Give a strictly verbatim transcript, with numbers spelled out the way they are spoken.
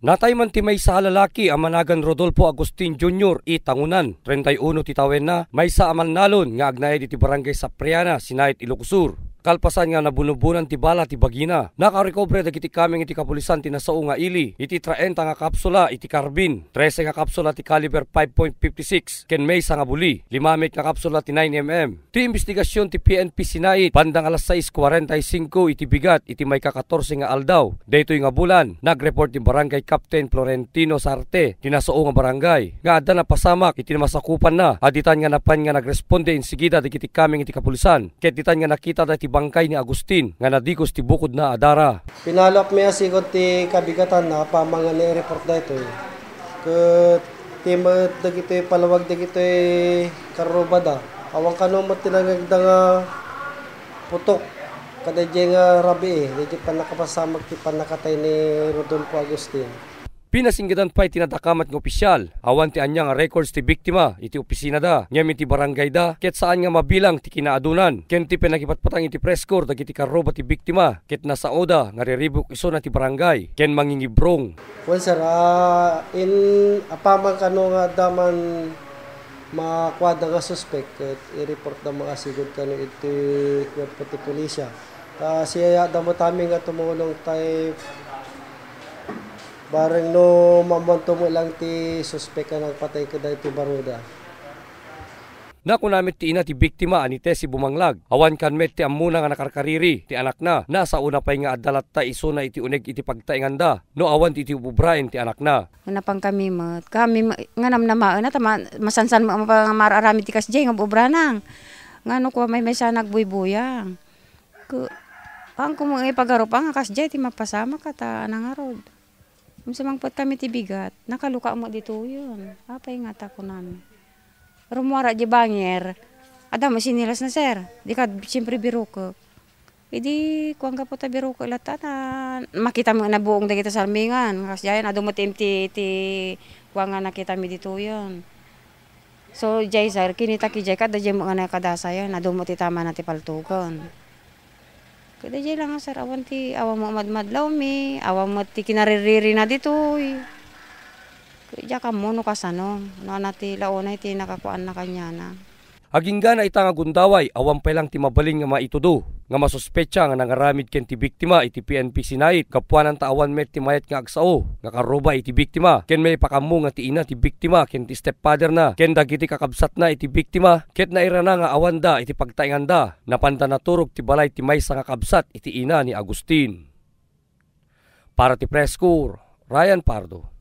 Natay man ti maysa a lalaki a managan Rodolfo Agustin Junior i Tangunan, treinta y uno ti tawenna, maysa a mannalon nga agnaed iti Barangay Sapriana, Sinait, Ilocos Sur. Kalpasan nga nabunobunan ti bala ti bagina, nakarekobre dagiti kameng iti kapulisan ti nasao nga ili iti treinta nga kapsula iti karbin, trese nga kapsula ti kaliber five point fifty-six, ken maysa nga buli, lima met nga kapsula ti nine M M. Ti imbestigasyon ti P N P Sinait, bandang alas sais kuarenta y singko iti bigat iti maika-katorse nga aldaw daytoy nga bulan, nag-report ti Barangay Captain Florentino Sarte ti nasao nga barangay nga adda napasamak iti masakupanna. Ditan nga napan nga nagresponde insigida dagiti kameng iti kapulisan, ket ditan nga nakitada ti bangkay ni Agustin nga nadigos ti bukodna a dara. Pinalapmi a sigud ti kabigatanna apaman nga nai-report daytoy. Ket ti met dagitoy palawag dagitoy karrubada. Awan kano met ti nangngegda nga putok. Kada diay nga rabii, diay pannakapasamak ti pannakatay ni Rodolfo Agustin. Pinasinggedan pay ti nadakamat nga opisyal. Awan ti ania nga records ti biktima iti opisinada ngem iti barangayda, ket saan nga mabilang ti kinaadunan ken ti pannakipatpatang iti press corps dagiti karruba ti biktima, ket nasaoda nga riribuk isuna ti barangay ken mangingibrong. Wen, sir, ah, in, apaman kano nga adda man makuada nga suspek, ket i-report da man a sigud kano iti kuerpo ti pulisya. Ta siyayada met amin nga tumulong tay bareng no maammoanto met lang ti suspek a nagpatay kadagiti baruda. Nakuna met ti ina ti biktima a ni Tessie Bumanglag, awan kan met ti ammona nga nakarkariri ti anakna, nasaona pay nga adda latta isuna iti uneg iti pagtaenganda no awan ti iti ububraen ti anakna. Napan kami met, kami me-, nga namnamaen, ta ma-, masansan mo, mapa-, nga mararamid ti kasdiay nga ubrana. Nga no kua may, maysa nagbuybuyang. Ku-, ang kumu-, ipagarup, ang kasdiay ti mapasamak, ta nangarod. Umsumangpet kami ti bigat, nakaluka mo ditoyen. Apay nga ta kunam. Rummuar di banger. Adda mo sinilas na, sir. Di ka, siyempre, birukek. Idi kuan gapu ta birukek latta, ta makita mo na buong dagiti salmingan. Kas diay, adu mo ti, ti, ti kuan nga nakita mi ditoyen. So, diay, sir, kinita ki diay, kada diay mo nga nakadasayan, adu mo ti tama na ti paltugan. Kada diay lang, sir, awan ti, awan mo madmadlaw mi, awan mo ti kinaririri na ditoy. Diak ammo no kasano, no, ana ti launay ti nakakuan na kaniana. Agingga na ita nga gundaway, awan pay lang ti mabalin nga maitudo nga masuspetsa nga nangaramid ken ti biktima iti P N P Sinait, gapuanan ta awan met ti mayat nga agsao nga karruba iti biktima, ken maipakammo nga ti ina ti biktima ken ti stepfather na ken dagiti kakabsatna iti biktima ket nairana nga awanda iti pagtaenganda. Napanda naturog ti balay ti maysa nga kabsat iti ina ni Agustin. Para ti Press Corps, Ryan Pardo.